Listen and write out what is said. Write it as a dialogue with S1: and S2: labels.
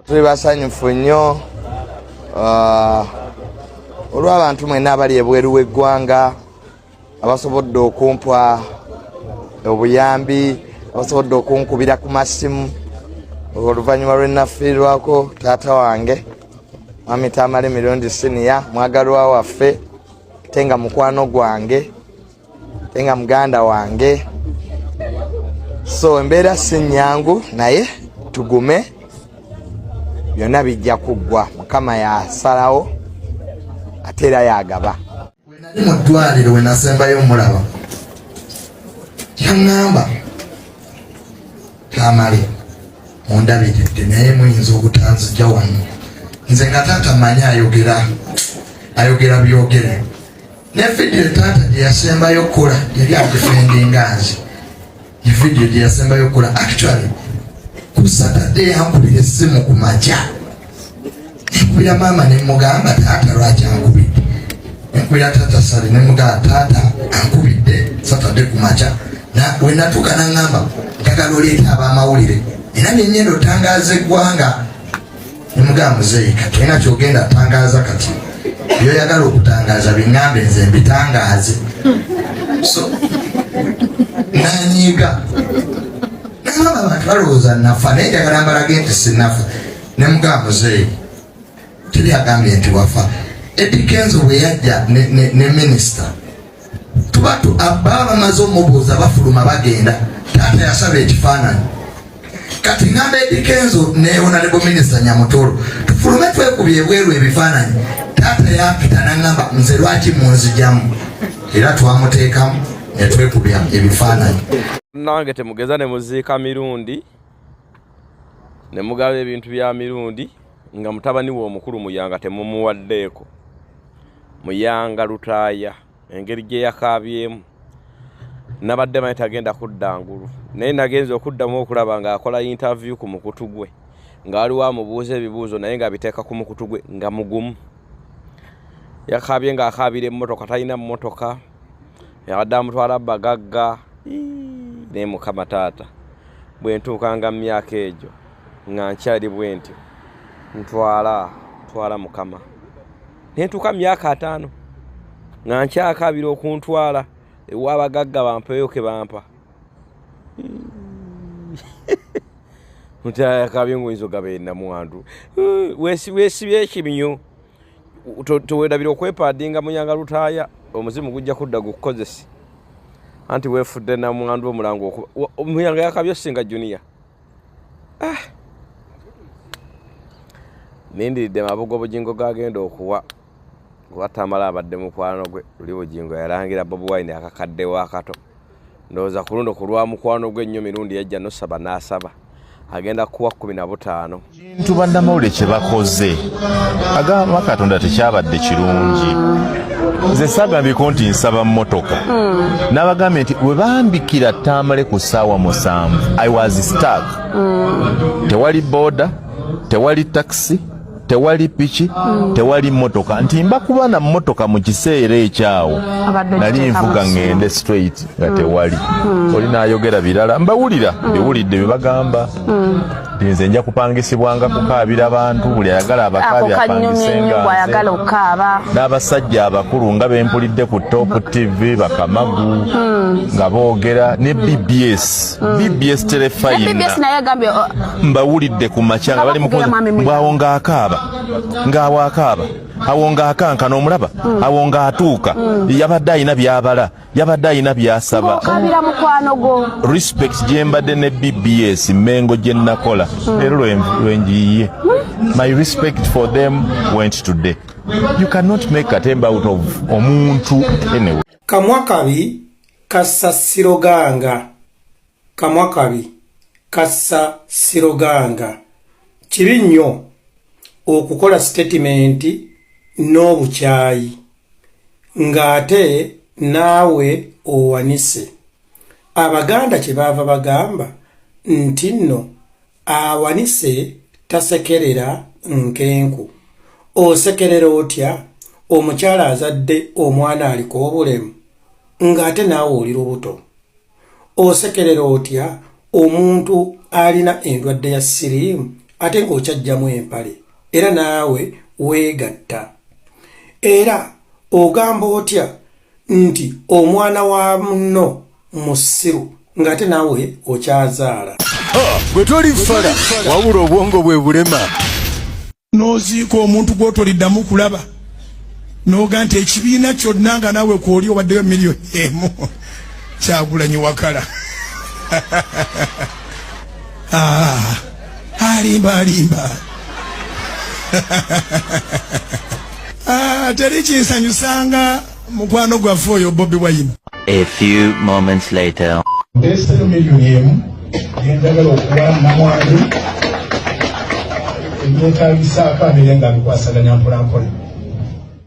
S1: Tuli basanyufu nnyo olw'abantu mwenna abali ebweru w'eggwanga abasobodde okumpa obuyambi, abasobodde okunkubira ku masimu oluvannyuma lwe nafiirwako taata wange, Mwami Tamale Mirundi Siniya, mwagalwa waffe ate nga mukwano gwange ate nga muganda wange. So embeera si nnyangu, naye tugume, byonna bijja kuggwa. Mukama yasalawo ate era yagaba. Wenali mu ddwaliro we nasembayo omulaba, yaŋŋamba, "Tamale, mundabiridde, naye muyinza obutanzija wano." Nze nga taata manyi ayogera, ayogera byogere. Ne vidiyo taata gye yasembayo okukola yali adefendinga nze. Vidiyo gye yasembayo okukola, actually ku Saturday, yankubira essimu ku makya. Nenkubira maama nemugamba, "Taata lwaki ankubidde?" Nenkubira taata Sale nemugamba, "Taata ankubidde Saturday ku makya." Wenatuuka naŋŋamba, "Njagala oleeta abamawulire era nenyenda otangaaza eggwanga." Nemugamba, "Muzeeyi, kati olina kyogenda tangaaza? Kati byoyagala okutangaza biŋŋambe, nze mbitangaaze." So nanyiiga, nagamba, "Abantu balowooza nafa, naye njagala mbalage nti sinafa." Nemugamba, "Muzeeyi, teri agambye nti wafa." Eddy Kenzo bwe yajja ne minisita, tuba baba bamaze omubuuza, bafuluma bagenda, taata yasaba ekifaananyi. Kati ngamba Eddy Kenzo ne Honorable Minister Nyamutolo, tufulume twekubye ebweru ebifaananyi. Taata yampita naŋŋamba, "Nze lwaki munzijamu?" Era twamuteekamu ne twekubya ebifaananyi.
S2: Nange temugeza ne muziika Mirundi ne mugaba ebintu bya Mirundi nga mutabani we omukulu Muyanga temumuwaddeeko. Muyanga Lutaaya, engeri gye yakaabyemu, nabadde manyi tagenda kudda ngulu, naye nagenza okuddamu okulaba ng'akola interview ku mukutu gwe, nga waliwo amubuuza ebibuuzo naye ng'abiteeka ku mukutu gwe, nga mugumu. Yakaabye ng'akaabira emmotoka, talina mmotoka, yabadde amutwala bagagga. Naye Mukama taata, bwe ntuukanga mu myaka egyo nga nkyali bwe ntyo, ntwala, twala Mukama. Naye ntuuka mu myaka 50 nga nkyakaabira okuntwala ew'abagagga, bampeeyo ke bampa. Ntyakabye ngaoyinza ogaba enamwandu weesibye ekimyu, tewerabira okwepaadinga. Muyanga Lutaaya, omuzimu gujja kudda gukukozese, anti weefudde namwandu omulango okuba. Muyanga yakabye osinga Junior. Ah. Nindiridde Mabugo Bugingo gagenda okuwa, kuba Tamala abadde mukwano gwe. Luli Bugingo yalangira Bobi Wine akakaddewo akato. Ndowooza ku luno ku lwa mukwano gwe ennyo Mirundi, yajja nosaba n'asaba, agenda kuwa 15.
S3: Kintu bannamawulire kye bakoze, agamba Katonda, tekyabadde kirungi. Nze sagambyeko nti nsaba mmotoka. N'abagambye nti bwe bambikira Tamale ku ssaawa 7, I was stuck. Tewali boda, tewali takisi, tewali piki, tewali mmotoka. Nti mba kuba na mmotoka mu kiseera ekyawo,
S4: Abadde
S3: nali
S4: ogiteeka mu
S3: nvuga
S4: ssimu.
S3: ŋŋende straight, nga tewali. Oli n'ayogera birala, mbawulira, mbiwulidde bye bagamba nti nze nja kupangisibwanga kukaabira bantu, buli ayagala
S4: Ako
S3: abakaabi
S4: kanyumye
S3: apangise
S4: nnyo
S3: nga
S4: bw'ayagala
S3: nze.
S4: okukaaba.
S3: N'abasajja abakulu nga bempulidde ku Top TV, bakamagu, nga boogera ne BBS, BBS
S4: Ne
S3: Terefayina.
S4: BBS naye agambye, oh,
S3: Mbawulidde ku makya nga bali mu
S4: Bakubira Mwami Muyanga.
S3: Bwawo ng'akaaba, ng'awo akaaba, awo ng'akankana, omulaba awo ng'atuuka, yabadde alina by'abala, yabadde alina by'asaba.
S4: Ng'okaabira mukwano gwo.
S3: Respect gye mbadde ne BBS Mengo gye nakola leero lwenjiyiye, my respect for them went today. You cannot make katemba out of omuntu anyway.
S5: Kamwa kabi kassa siroganga, kamwa kabi kassa siroganga. Kibi nnyo okukola sitatimenti n'obukyayi ng'ate naawe owanise. Abaganda kye baava bagamba nti nno awanise tasekerera nkenku. Osekerera otya omukyala azadde omwana aliko obulemu ng'ate naawe oli lubuto? Osekerera otya omuntu alina endwadde ya siriimu? ate ng'okyajjamu empale era naawe weegatta era ogamba otya nti omwana wa munno musiru ng'ate naawe okyazaala.
S6: Gwe toli fala wabula obwongo bwe bulema.
S7: N'oziika omuntu gw'otoliddamu kulaba n'oga nti ekibiina kyonna nga naawe kwoli obaddeyo miliyoni emu. Kyagulanyi wakala. Ah, alimba alimba. Ah, teri kinsanyusanga mukwano gwaffe oyo Bobi Wine.
S8: A few moments later.
S7: Ndeeseyo miliyoni emu gyenjagala okuwa namwandu ebyetaagisaako abeere nga abikwasaganya mpolampola.